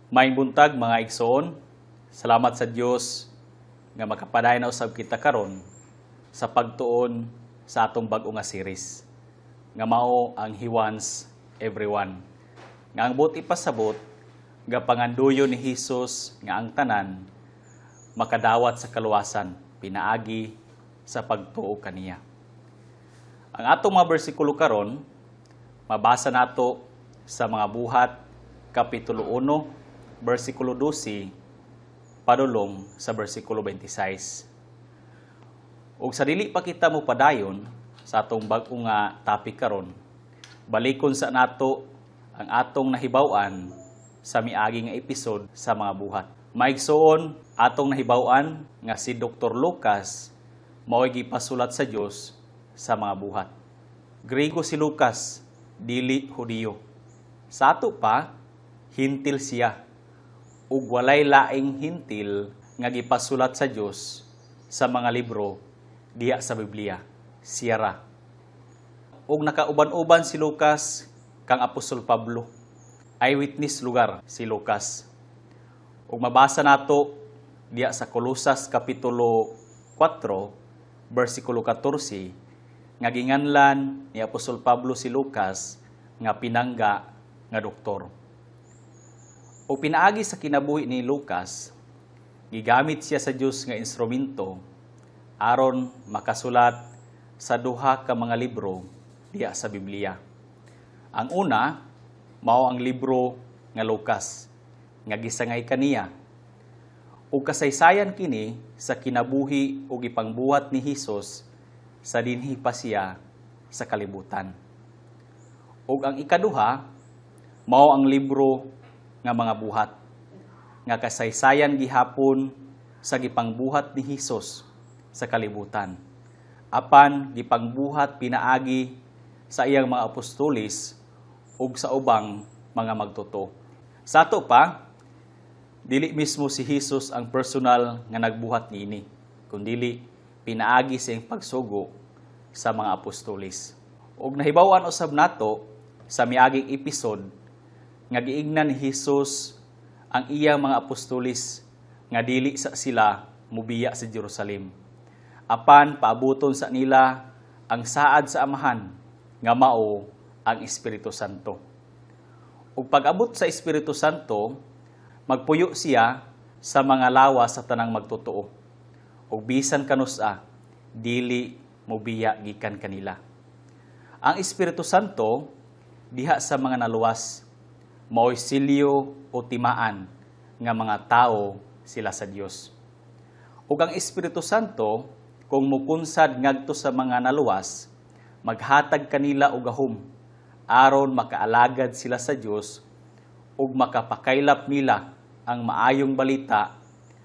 Maayong buntag, mga igsoon. Salamat sa Dios nga makapadayon na usab kita karon sa pagtuon sa atong bag-o nga series nga mao ang He Wants Everyone. Nga ang buot ipasabot, nga panganduyo ni Hesus nga ang tanan makadawat sa kaluwasan pinaagi sa pagtuo kaniya. Ang atong mga bersikulo karon mabasa nato sa Mga Buhat kapitulo 1 bersikulo 12 padulong sa bersikulo 26. Ug sa dili pa kita mo padayon sa atong bag-o nga topic karon, balikon sa nato ang atong nahibaw-an sa miagi nga episode sa Mga Buhat. Maigsoon, atong nahibaw-an nga si Dr. Lucas mao'y gipasulat sa Dios sa Mga Buhat. Grigo si Lucas, dili Hudiyo. Sa ato pa, Hentil siya ug walay laing Hentil nga gipasulat sa Dios sa mga libro diha sa Biblia. Siya ra. Ug nakauban-uban si Lucas kang Apostol Pablo. Eyewitness lugar si Lucas. Ug mabasa nato diha sa Kolosas kapitulo 4 bersikulo 14 nga ginganlan ni Apostol Pablo si Lucas nga pinangga nga doktor. O pinaagi sa kinabuhi ni Lucas, gigamit siya sa Dios nga instrumento aron makasulat sa duha ka mga libro diha sa Biblia. Ang una mao ang libro nga Lucas nga gisangay kaniya. Ug kasaysayan kini sa kinabuhi ug gipangbuhat ni Hesus sa dinhi pa siya sa kalibutan. Ug ang ikaduha mao ang libro nga Mga Buhat nga kasaysayan gihapon sa gipangbuhat ni Hesus sa kalibutan. Apan gipangbuhat pinaagi sa iyang mga apostoles ug sa ubang mga magtotoo. Sa ato pa, dili mismo si Hesus ang personal nga nagbuhat niini, kundili pinaagi sa iyang pagsugo sa mga apostoles. Ug nahibaw-an usab nato sa miaging episode nga giingnan ni Hesus ang iyang mga apostoles nga dili sa sila mubiya sa Jerusalem. Apan paabuton sa nila ang saad sa Amahan nga mao ang Espiritu Santo. Ug pag-abot sa Espiritu Santo, magpuyo siya sa mga lawas sa tanang magtotoo. Ug bisan kanus-a, dili mobiya gikan kanila. Ang Espiritu Santo diha sa mga naluwas, mao'y selyo o timaan nga mga tao sila sa Dios. Ug ang Espiritu Santo, kung mukunsad ngadto sa mga naluwas, maghatag kanila og gahom aron makaalagad sila sa Dios ug makapakaylap nila ang maayong balita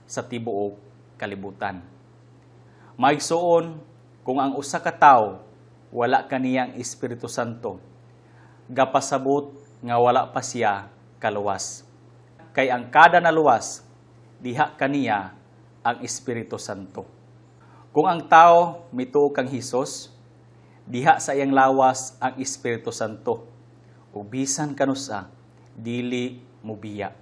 sa tibuok kalibutan. Maigsuon, kung ang usa ka tawo wala kaniyang Espiritu Santo, gapasabot nga wala pa siya kaluwas. Kay ang kada naluwas, diha kaniya ang Espiritu Santo. Kung ang tao mituo kang Hesus, diha sa iyang lawas ang Espiritu Santo. Ug bisan kanusa, dili mubiya.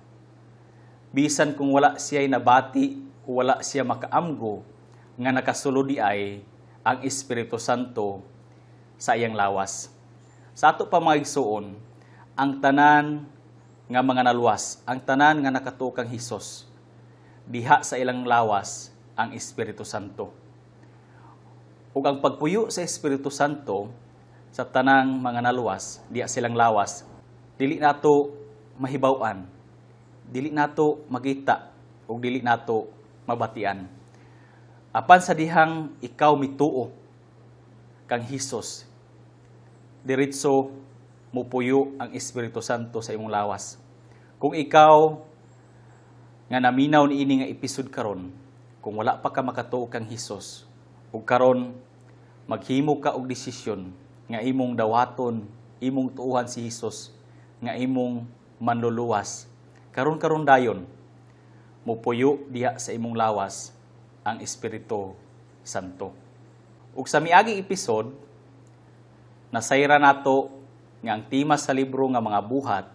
Bisan kung wala siya nabati o wala siya makaamgo nga nakasulod diay ang Espiritu Santo sa iyang lawas. Sa ato pa, mga igsuon, ang tanan nga mga naluwas, ang tanan nga nakatuo kang Hesus, diha sa ilang lawas ang Espiritu Santo. Ug ang pagpuyo sa Espiritu Santo sa tanang mga naluwas, diha silang lawas, dili nato mahibaw-an, dili nato makita, ug dili nato mabatian. Apan sa dihang ikaw mituo kang Hesus, diretso mupuyo ang Espiritu Santo sa imong lawas. Kung ikaw nga naminaw niini nga episode karon, kung wala pa ka makatuo kang Hesus, ug karon maghimo ka og desisyon nga imong dawaton, imong tuuhan si Hesus nga imong manluluwas. Karon-karon dayon mupuyo diha sa imong lawas ang Espiritu Santo. Ug sa miaging episode, nasayra nato nga ang tema sa libro nga Mga Buhat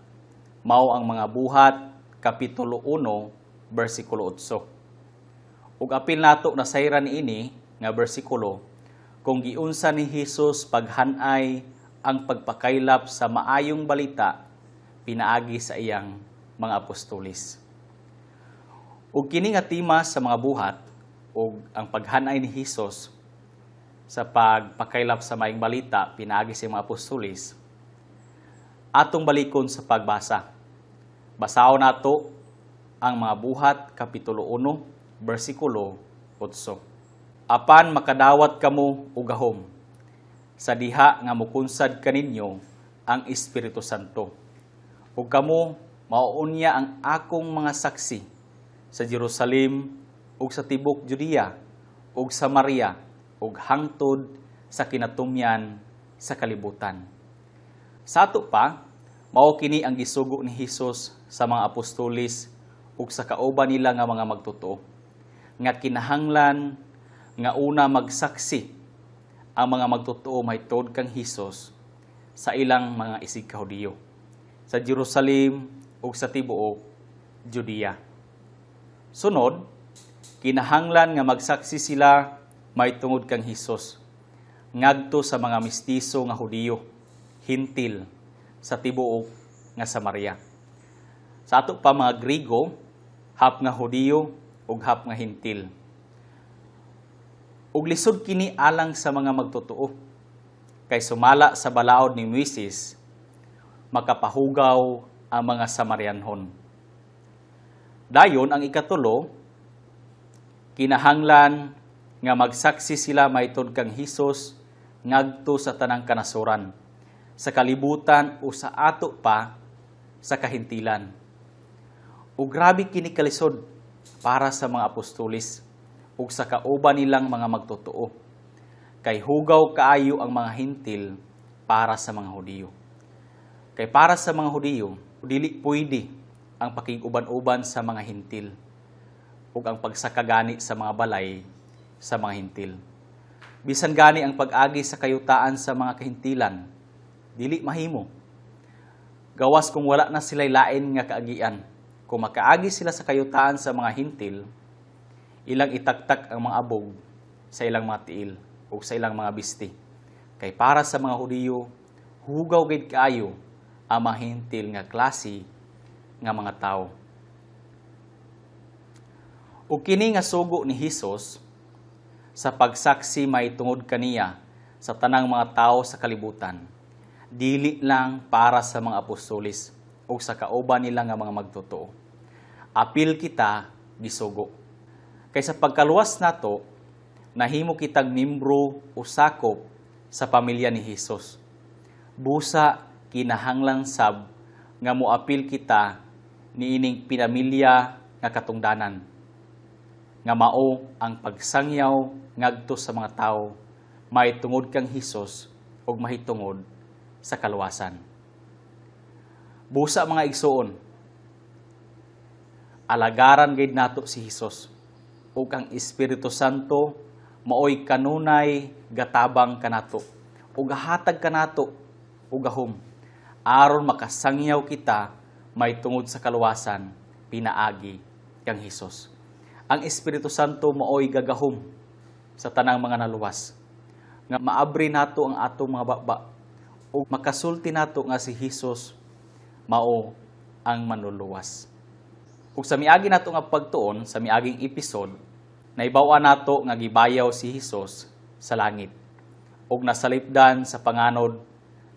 mao ang Mga Buhat Kapitulo 1, versikulo 8. Ug apil nato nasayran ini nga bersikulo kung giunsa ni Hesus paghanay ang pagpakaylap sa maayong balita pinaagi sa iyang mga apostoles. Ug kini nga tema sa mga buhat ug ang paghanay ni Hesus sa pagpakaylap sa maayong balita pinaagi sa mga apostoles, atong balikon sa pagbasa. Basahon nato ang Mga Buhat Kapitulo 1, versikulo 8. "Apan makadawat kamo og gahom sa diha nga mukunsad kaninyo ang Espiritu Santo. Ug kamo mao unya ang akong mga saksi sa Jerusalem ug sa tibok Judea ug Samaria ug hangtod sa kinatumyan sa kalibutan." Sa ato pa, mao kini ang gisugo ni Hesus sa mga apostoles ug sa kauban nila nga mga magtotoo nga kinahanglan nga una magsaksi ang mga magtotoo mahitungod kang Hesus sa ilang mga isig ka Hudiyo sa Jerusalem ug sa tibuok Judea. Sunod, kinahanglan nga magsaksi sila mahitungod kang Hesus ngadto sa mga mistiso nga Hudiyo, Hentil sa tibuok nga Samaria. Sa ato pa, mga Grigo, hap nga Hudiyo ug hap nga Hentil. Ug lisod kini alang sa mga magtotoo kay sumala sa balaod ni Moises, makapahugaw ang mga Samarianhon. Dayon ang ikatulo, kinahanglan nga magsaksi sila mahitungod kang Hesus ngadto sa tanang kanasuran, sa kalibutan o sa ato pa sa kahintilan. Ug grabe kini kalisod para sa mga apostoles ug sa kauban nilang mga magtotoo. Kay hugaw kaayo ang mga Hentil para sa mga Hudiyo. Kay para sa mga Hudiyo, dili pwede ang pakig-uban-uban sa mga Hentil ug ang pagsaka gani sa mga balay sa mga Hentil. Bisan gani ang pag-agi sa kayutaan sa mga kahintilan, dili mahimo. Gawas kung wala na sila'y lain nga kaagian. Kung makaagi sila sa kayutaan sa mga Hentil, ilang itaktak ang mga abog sa ilang mga tiil o sa ilang mga bisti. Kay para sa mga Hudiyo, hugaw gid kaayo ang mga Hentil nga klase nga mga tao. Ug kini nga sugo ni Hesus sa pagsaksi mahitungod kaniya sa tanang mga tao sa kalibutan, dili lang para sa mga apostoles o sa kauban nila nga mga magtotoo. Apil kita gisugo. Kay sa pagkaluwas nato, nahimo kitang membro o sakop sa pamilya ni Hesus. Busa kinahanglan sab nga moapil kita niining pinamilya nga katungdanan nga mao ang pagsangyaw ngadto sa mga tawo mahitungod kang Hesus ug mahitungod sa kaluwasan. Busa, mga igsuon, alagaran gid nato si Hesus ug ang Espiritu Santo maoy kanunay gatabang kanato ug gahatag kanato og gahom aron makasangyaw kita mahitungod sa kaluwasan pinaagi kang Hesus. Ang Espiritu Santo maoy gagahom sa tanang mga naluwas nga maabri nato ang atong mga baba ug makasulti nato nga si Hesus mao ang Manluluwas. Ug sa miagi nato nga pagtuon, sa miaging episode, naibaw-an nato nga gibayaw si Hesus sa langit ug nasalipdan sa panganod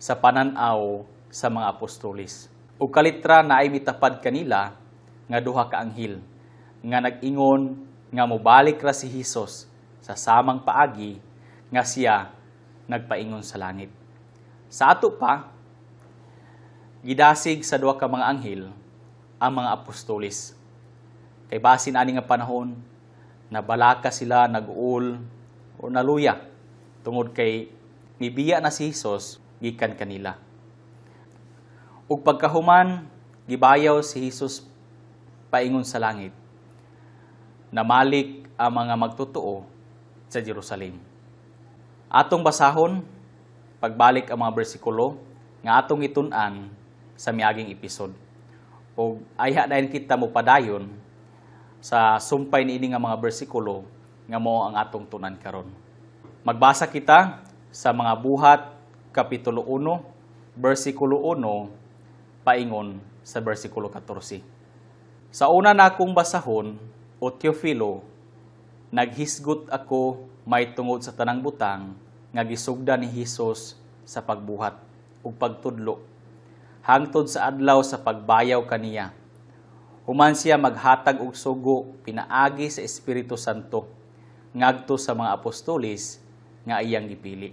sa panan-aw sa mga apostoles. Ug kalitra naay mitapad kanila nga duha ka anghel nga nag-ingon nga mobalik ra si Hesus sa samang paagi nga siya nagpaingon sa langit. Sa ato pa, gidasig sa duha ka mga anghel ang mga apostoles. Kay basin ani nga panahon, nabalaka sila, nag-uol o naluya tungod kay mibiya na si Hesus gikan kanila. Ug pagkahuman gibayaw si Hesus paingon sa langit, namalik ang mga magtotoo sa Jerusalem. Atong basahon pagbalik ang mga bersikulo nga atong gitun-an sa miaging episode. Ug ayha dayon kita mopadayon sa sumpay niini nga mga bersikulo nga mao ang atong tun-an karon. Magbasa kita sa Mga Buhat kapitulo 1, bersikulo 1 paingon sa bersikulo 14. "Sa una nakong basahon, o Teofilo, naghisgot ako may tungod sa tanang butang nga gisugdan ni Hesus sa pagbuhat ug pagtudlo hangtod sa adlaw sa pagbayaw kaniya. Human siya maghatag og sugo pinaagi sa Espiritu Santo ngadto sa mga apostoles nga iyang gipili.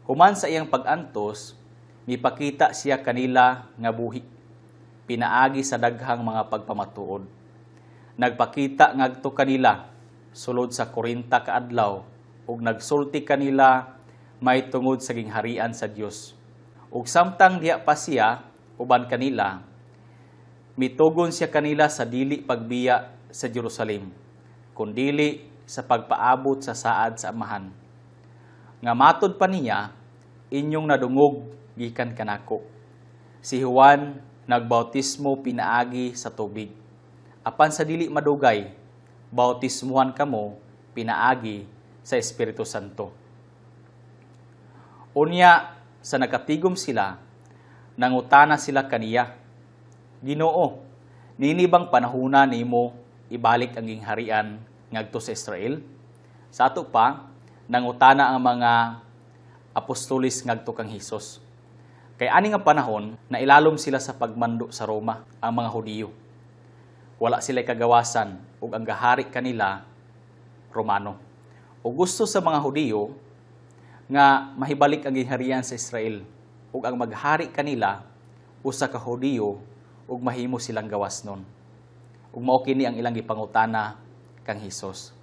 Human sa iyang pag-antos, mipakita siya kanila nga buhi pinaagi sa daghang mga pagpamatuod. Nagpakita ngadto kanila sulod sa 40 ka adlaw ug nagsulti kanila may tungod sa gingharian sa Dios. Ug samtang diha pa siya uban kanila, mitugon siya kanila sa dili pagbiya sa Jerusalem, kundili sa pagpaabot sa saad sa Amahan. Nga matod pa niya, inyong nadungog gikan kanako. Si Juan nagbautismo pinaagi sa tubig. Apan sa dili madugay, bautismuhan kamo pinaagi sa Espiritu Santo." Unya sa nakatigom sila, nangutana sila kaniya, "Ginoo, nini bang panahuna nimo ibalik ang gingharian ngadto sa Israel?" Sa ato pa, nangutana ang mga apostolis ngadto kang Hesus. Kay ani nga panahon, nailalom sila sa pagmando sa Roma, ang mga Hudiyo. Wala sila kagawasan ug ang gahari kanila Romano. Ug gusto sa mga Hudiyo nga mahibalik ang gingharian sa Israel ug ang maghari kanila usa ka Hudiyo ug mahimo silang gawas nun. Ug mao kini ang ilang gipangutana kang Hesus.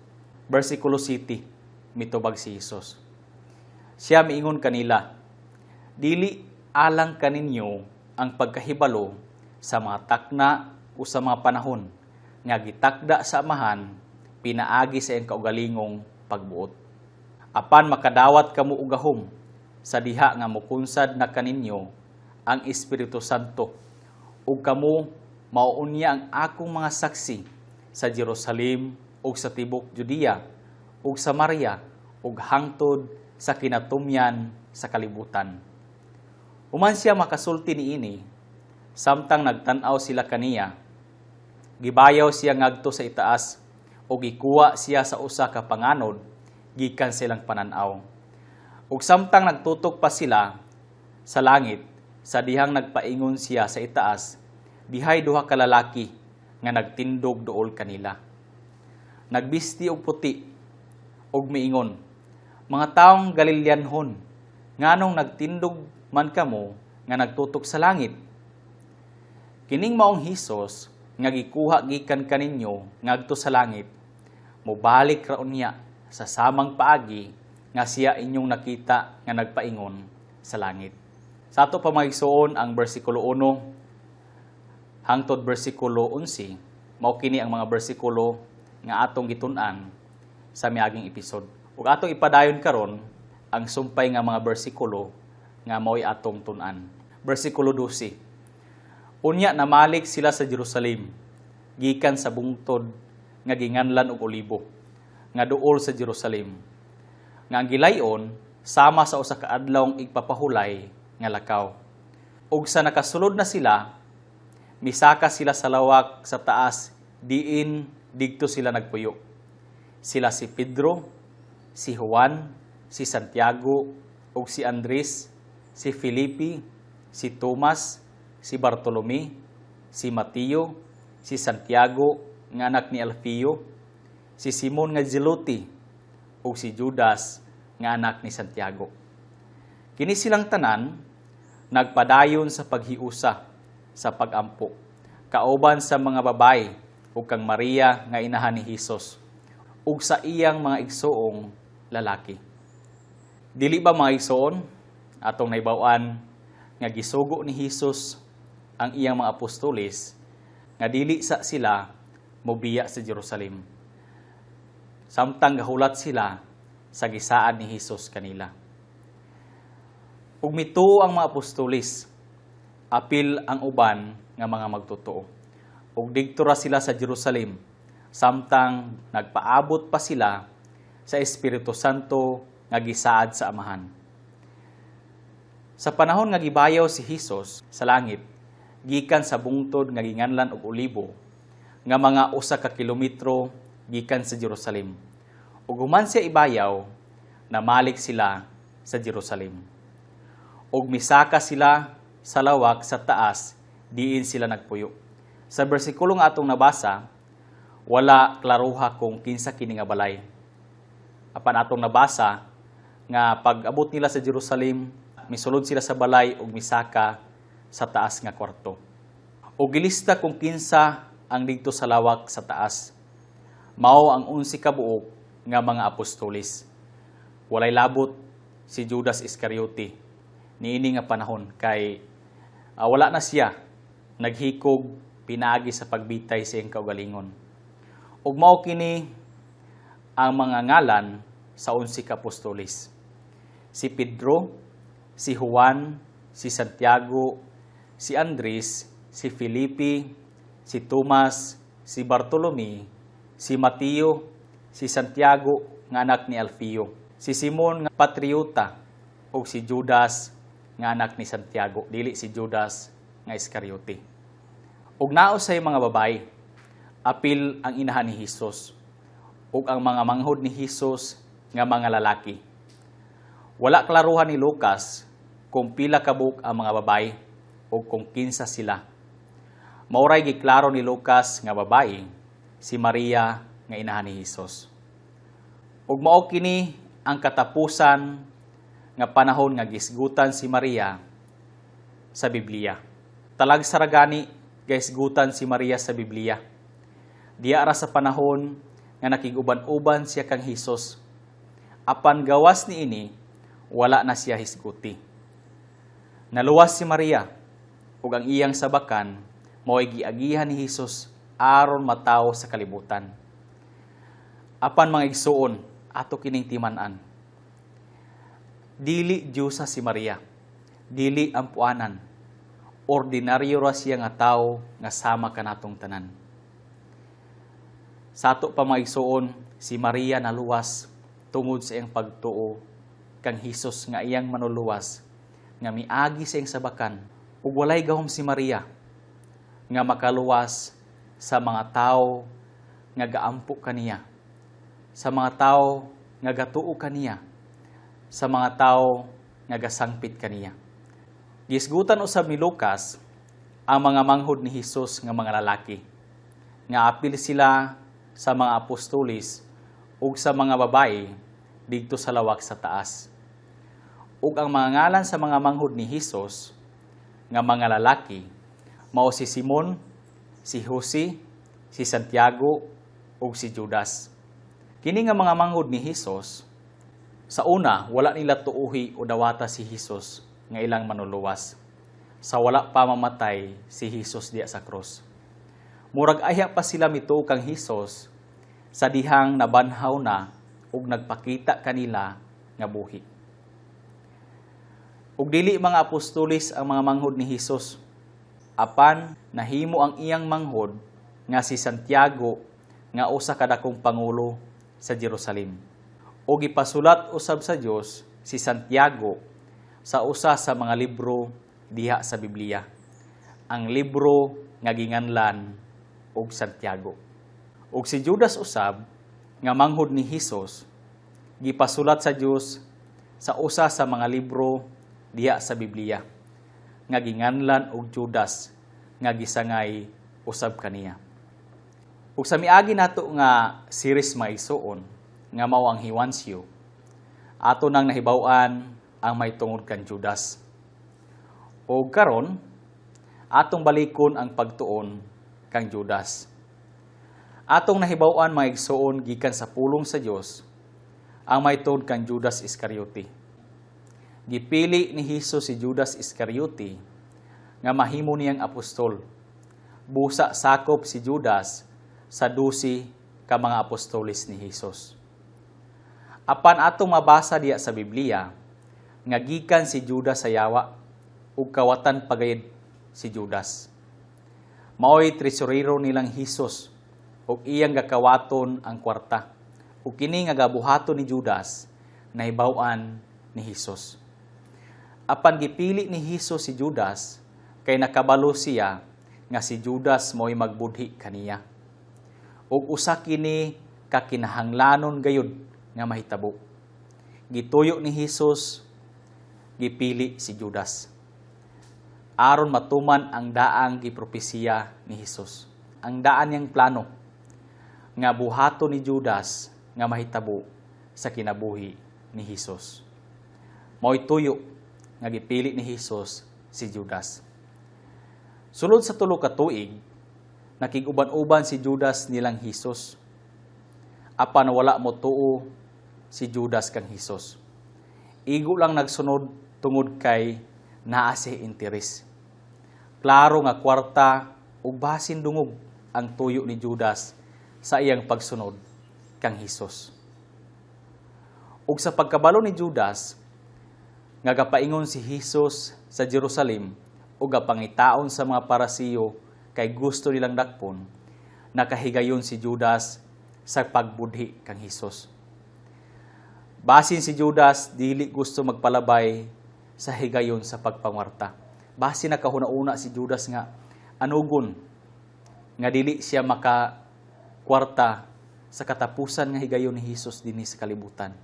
Versikulo 7, mitubag si Hesus. Siya miingon kanila, "Dili alang kaninyo ang pagkahibalo sa mga takna o sa mga panahon nga gitakda sa Amahan pinaagi sa iyang kaugalingong pagbuot. Apan makadawat kamo og gahom sa diha nga mukunsad na kaninyo ang Espiritu Santo ug kamo mao unya ang akong mga saksi sa Jerusalem ug sa tibok Judea ug Samaria ug hangtod sa kinatumyan sa kalibutan." Human siya makasulti niini, samtang nagtan-aw sila kaniya, gibayaw siya ngadto sa itaas ug gikuha siya sa usa ka panganod gikan sa ilang panan-aw. Ug samtang nagtutok pa sila sa langit sa dihang nagpaingon siya sa itaas, dihay duha ka lalaki nga nagtindog duol kanila. Nagbisti og puti ug miingon, "Mga taong Galileanhon, nganong nagtindog man kamo nga nagtutok sa langit? Kining maong Hesus nga gikuha gikan kaninyo ngadto sa langit, mobalik ra unya sa samang paagi nga siya inyong nakita nga nagpaingon sa langit." Sa ato pa, mga igsoon, ang bersikulo 1 hangtod bersikulo 11, mao kini ang mga bersikulo nga atong gitun-an sa miaging episode. Ug atong ipadayon karon ang sumpay nga mga bersikulo nga mao'y atong tun-an. Bersikulo 12. Unya namalik sila sa Jerusalem gikan sa bungtod nga ginganlan og Olibo nga duol sa Jerusalem, nga ang gilayon sama sa usa ka adlawng igpapahulay nga lakaw. Ug sa nakasulod na sila, misaka sila sa lawak sa taas diin didto sila nagpuyo. Sila si Pedro, si Juan, si Santiago ug si Andres, si Felipe, si Tomas, si Bartolome, si Mateo, si Santiago nga anak ni Alfeo, si Simon nga Zelote ug si Judas nga anak ni Santiago. Kini silang tanan nagpadayon sa paghiusa sa pagampo kauban sa mga babayi ug kang Maria nga inahan ni Hesus ug sa iyang mga igsoong lalaki. Dili ba, mga igsoon, atong nahibaw-an nga gisugo ni Hesus ang iyang mga apostoles nga dili sa sila mobiya sa Jerusalem samtang gahulat sila sa gisaad ni Hesus kanila? Ug mituo ang mga apostoles apil ang uban nga mga magtotoo. Ug didto ra sila sa Jerusalem samtang nagpaabot pa sila sa Espiritu Santo nga gisaad sa Amahan. Sa panahon nga gibayaw si Hesus sa langit, gikan sa bungtod nga ginganlan og Olibo, nga mga 1 ka kilometro gikan sa Jerusalem. Ug human siya ibayaw, namalik sila sa Jerusalem. Ug misaka sila sa lawak sa taas, diin sila nagpuyo. Sa bersikulo nga atong nabasa, wala klaruha kung kinsa kini nga balay. Apan atong nabasa nga pag-abot nila sa Jerusalem, misulod sila sa balay ug misaka sa taas nga kwarto. Ug gilista kung kinsa ang didto sa lawak sa taas. Mao ang 11 ka buok nga mga apostoles. Walay labot si Judas Iscariote niini nga panahon kay wala na siya naghikog pinaagi sa pagbitay sa iyang kaugalingon. Ug mao kini ang mga ngalan sa 11 ka apostoles: Si Pedro, si Juan, si Santiago, si Andres, si Felipe, si Tomas, si Bartolome, si Mateo, si Santiago nga anak ni Alfeo, si Simon nga patriota ug si Judas nga anak ni Santiago, dili si Judas nga Iscariote. Ug naa usay mga babae, apil ang inahan ni Hesus ug ang mga manghod ni Hesus nga mga lalaki. Wala klaruhan ni Lucas kung pila ka buok ang mga babae o kung kinsa sila. Mao ray giklaro ni Lucas nga babae si Maria nga inahan ni Hesus. Ug mao kini ang katapusan nga panahon nga gisgutan si Maria sa Biblia. Talagsa ra gani gahisgutan si Maria sa Biblia. Diya ra sa panahon nga nakig-uban-uban siya kang Hesus. Apan gawas niini, wala na siya hisguti. Naluwas si Maria ug ang iyang sabakan mao'y giagihan ni Hesus aron matawo sa kalibutan. Apan, mga igsuon, ato kining timan-an. Dili Diyosa si Maria, dili ampuanan. Ordinaryo ra siya nga tawo nga sama kanatong tanan. Sa ato pa, mga igsuon, si Maria naluwas tungod sa iyang pagtuo kang Hesus nga iyang manuluwas nga miagi sa iyang sabakan, ug walay gahom si Maria nga makaluwas sa mga tawo nga gaampo kaniya, sa mga tawo nga gatuo kaniya, sa mga tawo nga gasangpit kaniya. Gisgutan usab ni Lucas ang mga manghod ni Hesus nga mga lalaki nga apil sila sa mga apostoles ug sa mga babae didto sa lawak sa taas. Ug ang mga ngalan sa mga manghod ni Hesus nga mga lalaki mao si Simon, si Jose, si Santiago ug si Judas. Kini nga mga manghod ni Hesus, sa una wala nila tuuhi o dawata si Hesus nga ilang manuluwas, sa wala pa mamatay si Hesus diya sa krus. Murag ayha pa sila mituo kang Hesus sa dihang nabanhaw na ug nagpakita kanila nga buhi. Ug dili mga apostoles ang mga manghod ni Hesus. Apan nahimo ang iyang manghod nga si Santiago nga usa ka dakong pangulo sa Jerusalem. Ug gipasulat usab sa Dios si Santiago sa usa sa mga libro diha sa Biblia, ang libro nga ginganlan og Santiago. Ug si Judas usab nga manghod ni Hesus, gipasulat sa Dios sa usa sa mga libro diha sa Biblia nga ginganlan og Judas nga gisangay usab kaniya. Ug sa miagi nato nga series, mga igsuon, nga mao ang He Wants You, ato nang nahibaw-an ang mahitungod kan Judas. Ug karon atong balikon ang pagtuon kang Judas. Atong nahibaw-an, mga igsuon, gikan sa pulong sa Dios ang mahitungod kang Judas Iscariote. Gipili ni Hesus si Judas Iscariote nga mahimo niyang apostol. Busa sakop si Judas sa 12 ka mga apostoles ni Hesus. Apan atong mabasa diya sa Biblia nga gikan si Judas sa yawa ug kawatan pagayod si Judas. Maoy tresurero nilang Hesus ug iyang gakawaton ang kwarta. Ug kini nga gabuhaton ni Judas nahibaw-an ni Hesus. Apan gipili ni Hesus si Judas kay nakabalo siya nga si Judas mo'y magbudhi kaniya. Ug usa kini ka kinahanglanon gayud nga mahitabo. Gituyo ni Hesus, gipili si Judas aron matuman ang daang gipropesiya ni Hesus. Ang daan niyang plano nga buhaton ni Judas nga mahitabo sa kinabuhi ni Hesus. Mao'y tuyo nga gipili ni Hesus si Judas. Sulod sa 3 ka tuig, nakig-uban-uban si Judas nilang Hesus. Apan wala mo tuo si Judas kang Hesus. Igo lang nagsunod tungod kay naa siya interes. Klaro nga kwarta ug basin dungog ang tuyo ni Judas sa iyang pagsunod kang Hesus. Ug sa pagkabalo ni Judas nga gapaingon si Hesus sa Jerusalem ug gapangitaon sa mga Parisiyo kay gusto nilang dakpon, nakahigayon si Judas sa pagbudhi kang Hesus. Basin si Judas dili gusto magpalabay sa higayon sa pagpangwarta. Basin nakahuna-una si Judas nga anugon nga dili siya makakwarta sa katapusan nga higayon ni Hesus dinhi sa kalibutan.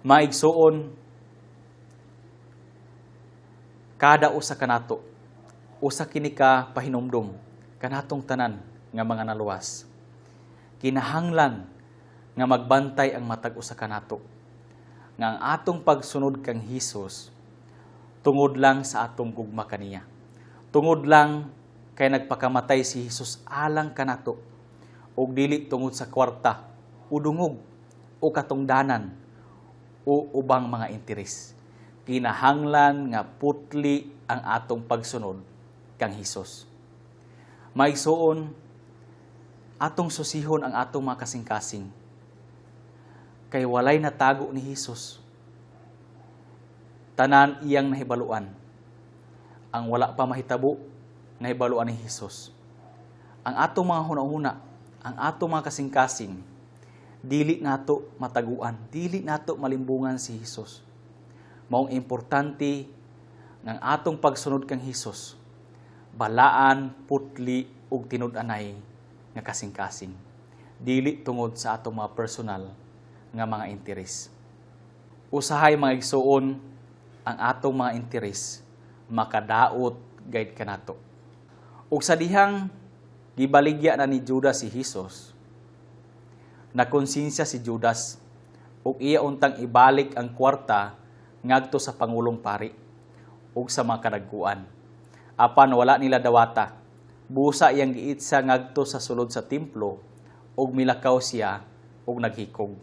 Maigsuon, kada usa kanato, usa kini ka pahinumdom kanatong tanan nga mga naluwas. Kinahanglan nga magbantay ang matag usa kanato nga ang atong pagsunod kang Hesus tungod lang sa atong gugma kaniya. Tungod lang kay nagpakamatay si Hesus alang kanato ug dili tungod sa kwarta o dungog o katungdanan o ubang mga interes. Kinahanglan nga putli ang atong pagsunod kang Hesus. Maigsuon, atong susihon ang atong mga kasing-kasing. Kay walay natago ni Hesus. Tanan iyang nahibaluan. Ang wala pa mahitabo, nahibaluan ni Hesus. Ang atong mga hunahuna, ang atong mga kasing-kasing, dili nato mataguan, dili nato malimbungan si Hesus. Maong importante ng atong pagsunod kang Hesus, balaan, putli ug tinud-anay nga kasing-kasing. Dili tungod sa atong mga personal nga mga interes. Usahay, mga igsuon, ang atong mga interes makadaot gayud kanato. Ug sa dihang gibaligya na ni Judas si Hesus, nakonsensya si Judas ug iya untang ibalik ang kwarta ngadto sa pangulong pari ug sa mga kadagkuan. Apan wala nila dawata. Busa iyang giitsa ngadto sa sulod sa templo ug milakaw siya ug naghikog.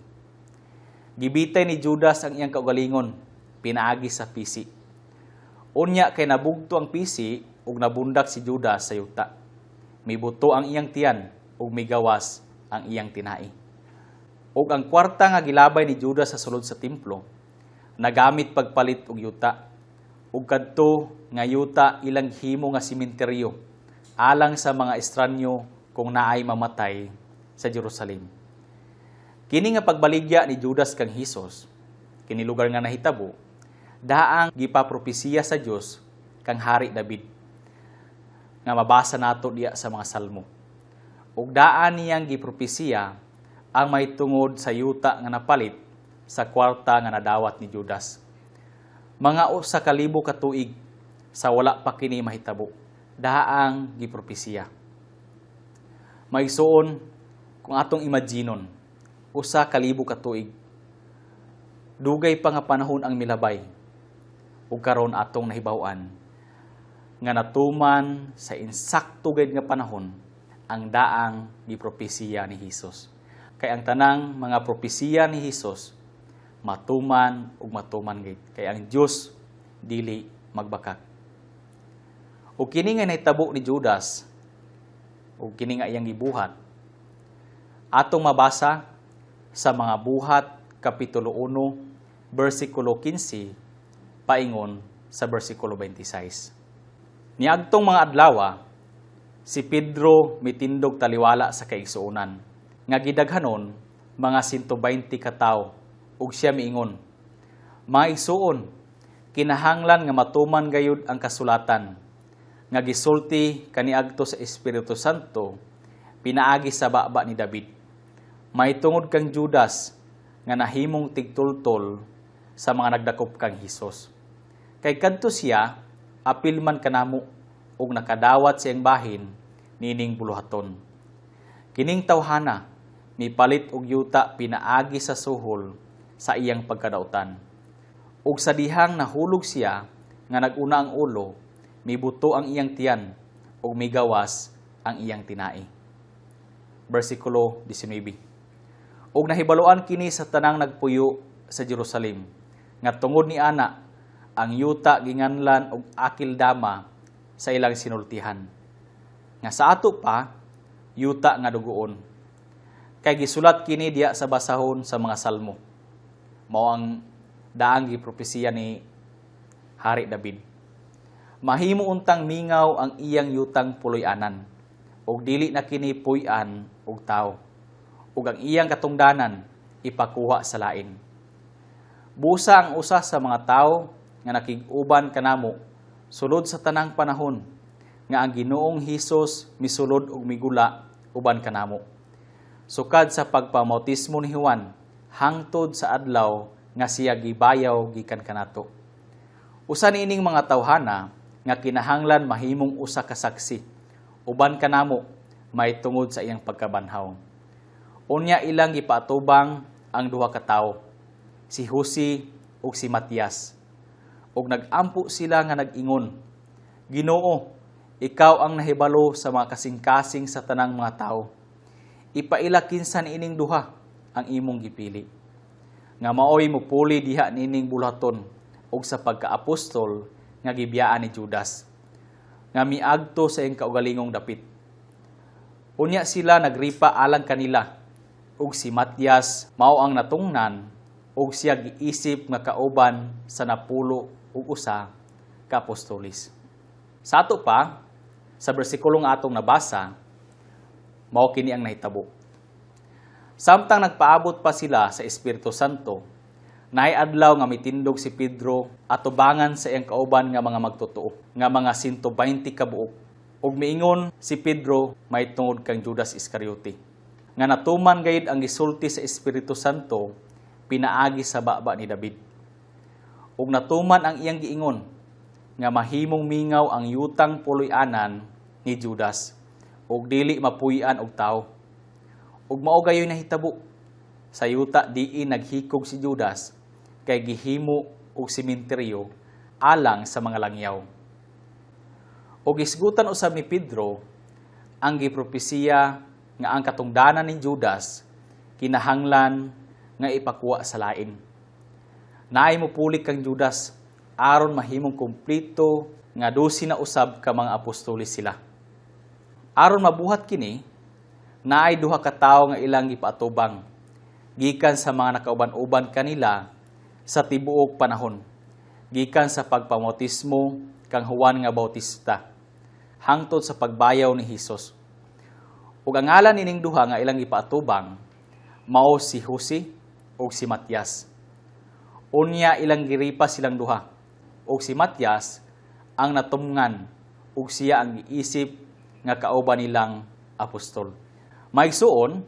Gibitay ni Judas ang iyang kaugalingon pinaagi sa pisi. Unya kay nabugto ang pisi ug nabundak si Judas sa yuta. Mibuto ang iyang tiyan ug migawas ang iyang tinai. Ug ang kwarta nga gilabay ni Judas sa sulod sa templo nagamit pagpalit og yuta. Ug kadto nga yuta ilang himo nga sementeryo alang sa mga estranyo kung naay mamatay sa Jerusalem. Kini nga pagbaligya ni Judas kang Hesus, kini lugar nga nahitabo, daang gipapropesiya sa Dios kang Hari David nga mabasa nato diya sa mga Salmo. Ug daan niyang gipropesiya ang may tungod sa yuta nga napalit sa kwarta nga nadawat ni Judas. Mga 1,000 ka tuig sa wala pa kini mahitabo, daang gipropesiya. Maigsuon, kung atong imaginon, 1,000 ka tuig, dugay pa nga panahon ang milabay, ug karon atong nahibaw-an nga natuman sa insakto gayud nga panahon ang daang gipropesiya ni Hesus. Kay ang tanang mga propesiya ni Hesus matuman ug matuman gayud. Kay ang Dios dili magbakak. Ug kini nga nahitabo ni Judas ug kini nga iyang gibuhat, atong mabasa sa Mga Buhat kapitulo 1 bersikulo 15 paingon sa bersikulo 26. Niadtong mga adlawa, si Pedro mitindog taliwala sa kaigsuonan nga gidaghanon mga 120 ka tawo, ug siya miingon, "Mga igsuon, kinahanglan nga matuman gayud ang kasulatan nga gisulti kaniadto sa Espiritu Santo pinaagi sa baba ni David mahitungod kang Judas nga nahimong tigtultol sa mga nagdakop kang Hesus. Kay kadto siya apil man kanamo ug nakadawat sa iyang bahin niining buluhaton. Kining tawhana mipalit og yuta pinaagi sa suhol sa iyang pagkadautan. Ug sa dihang nahulog siya nga nag-una ang ulo, mibuto ang iyang tiyan ug migawas ang iyang tinai." Versikulo 19. "Ug nahibaluan kini sa tanang nagpuyo sa Jerusalem nga tungod ni ana ang yuta ginganlan og Akeldama sa ilang sinultihan, nga sa ato pa 'Yuta nga Dugoon.' Kay gisulat kini diya sa basahon sa mga Salmo." Mao ang daang gipropesiya ni Hari David. "Mahimo untang mingaw ang iyang yutang puloy-anan ug dili na kini puy-an og tawo, ug ang iyang katungdanan ipakuha sa lain. Busa ang usa sa mga tawo nga nakig-uban kanamo sulod sa tanang panahon nga ang Ginoong Hesus misulod ug migula uban kanamo, sukad sa pagpamautismo ni Juan hangtod sa adlaw nga siya gibayaw gikan kanato. Usa niining mga tawhana nga kinahanglan mahimong usa ka saksi uban kanamo mahitungod sa iyang pagkabanhaw." Unya ilang gipaatubang ang duha ka tawo, si Jose ug si Matias. Ug nagampo sila nga nag-ingon, "Ginoo, ikaw ang nahibalo sa mga kasing-kasing sa tanang mga tawo. Ipaila kinsa niining duha ang imong gipili nga maoy mupuli diha niining buluhaton ug sa pagkaapostol nga gibiyaan ni Judas nga miagto sa iyang kaugalingong dapit." Unya sila nagripa alang kanila, ug si Matias mao ang natungnan ug siya giisip nga kauban sa 11 ka apostolis. Sa ato pa, sa bersikulo nga atong nabasa, mao kini ang nahitabo. Samtang nagpaabot pa sila sa Espiritu Santo, naay adlaw nga mitindog si Pedro atubangan sa iyang kauban nga mga magtotoo, nga mga 120 ka buok. Ug miingon si Pedro mahitungod kang Judas Iscariote, nga natuman gayud ang gisulti sa Espiritu Santo pinaagi sa baba ni David. Ug natuman ang iyang giingon nga mahimong mingaw ang yutang puloy-anan ni Judas ug dili mapuy-an og tawo. Ug mao gayoy nahitabo sa yuta diin naghikog si Judas, kay gihimo og sementeryo alang sa mga langyaw. Ug hisgutan usab ni Pedro ang gipropesiya nga ang katungdanan ni Judas kinahanglan nga ipakuha sa lain. Naay mopuli kang Judas aron mahimong kumpleto nga 12 na usab ka mga apostoles sila. Aron mabuhat kini, naay duha ka tawo nga ilang gipaatubang gikan sa mga nakauban-uban kanila sa tibuok panahon, gikan sa pagpamautismo kang Juan nga Bautista hangtod sa pagbayaw ni Hesus. Ug ang ngalan nining duha nga ilang gipaatubang mao si Jose ug si Matias. Unya ilang giripa silang duha, ug si Matias ang natumngan ug siya ang giisip nga kauban nilang apostol. Maigsuon,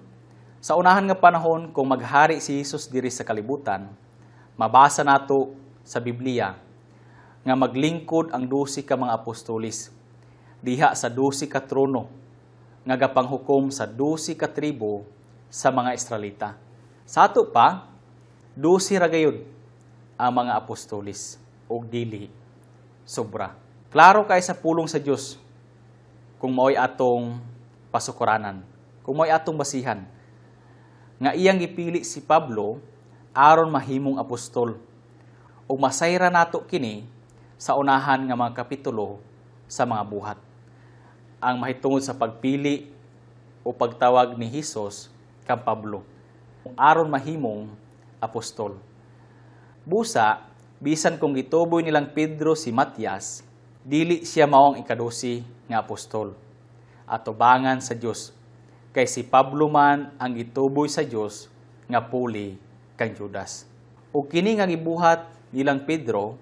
sa unahan nga panahon kung maghari si Hesus diri sa kalibutan, mabasa nato sa Biblia nga maglingkod ang 12 ka mga apostolis diha sa 12 ka trono nga gapanghukom sa 12 ka tribo sa mga Israelita. Sa ato pa, 12 ra gayud ang mga apostolis ug dili sobra. Klaro kay sa pulong sa Dios kung mao'y atong pasukuranan, kung mao'y atong basihan, nga iyang gipili si Pablo aron mahimong apostol. Ug masayra nato kini sa unahan nga mga kapitulo sa mga Buhat, ang mahitungod sa pagpili o pagtawag ni Hesus kang Pablo aron mahimong apostol. Busa, bisan kung gituboy nilang Pedro si Matias, Dili siya mao ang ikadosi nga apostol. Atubangan sa Dios kay si Pablo man ang gituboy sa Dios nga puli kang Judas. Ug kini nga gibuhat nilang Pedro,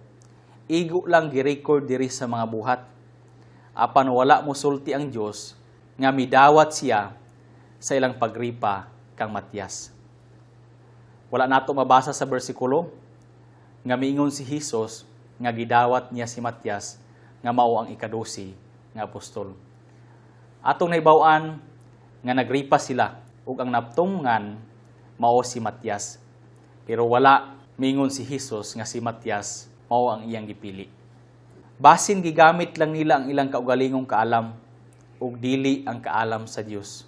igo lang gi-record diri sa mga buhat. Apan wala mosulti ang Dios nga midawat siya sa ilang pagripa kang Matias. Wala nato mabasa sa bersikulo nga miingon si Hesus nga gidawat niya si Matias nga mao ang ikadosi nga apostol. Atong nahibaw-an nga nagripa sila ug ang natungan mao si Matias. Pero wala miingon si Hesus nga si Matias mao ang iyang gipili. Basin gigamit lang nila ang ilang kaugalingong kaalam ug dili ang kaalam sa Dios.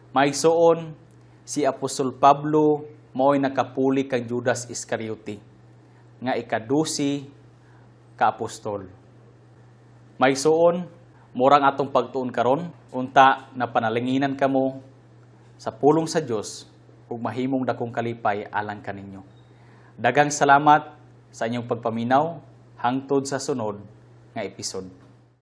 Maigsuon, si Apostol Pablo mao'y nakapuli kang Judas Iscariote nga ikadosi ka apostol. Maigsuon, murang atong pagtuon karon, unta na panalanginan kamo sa pulong sa Dios ug mahimong dakong kalipay alang kaninyo. Daghang salamat sa inyong pagpaminaw. Hangtod sa sunod nga episode.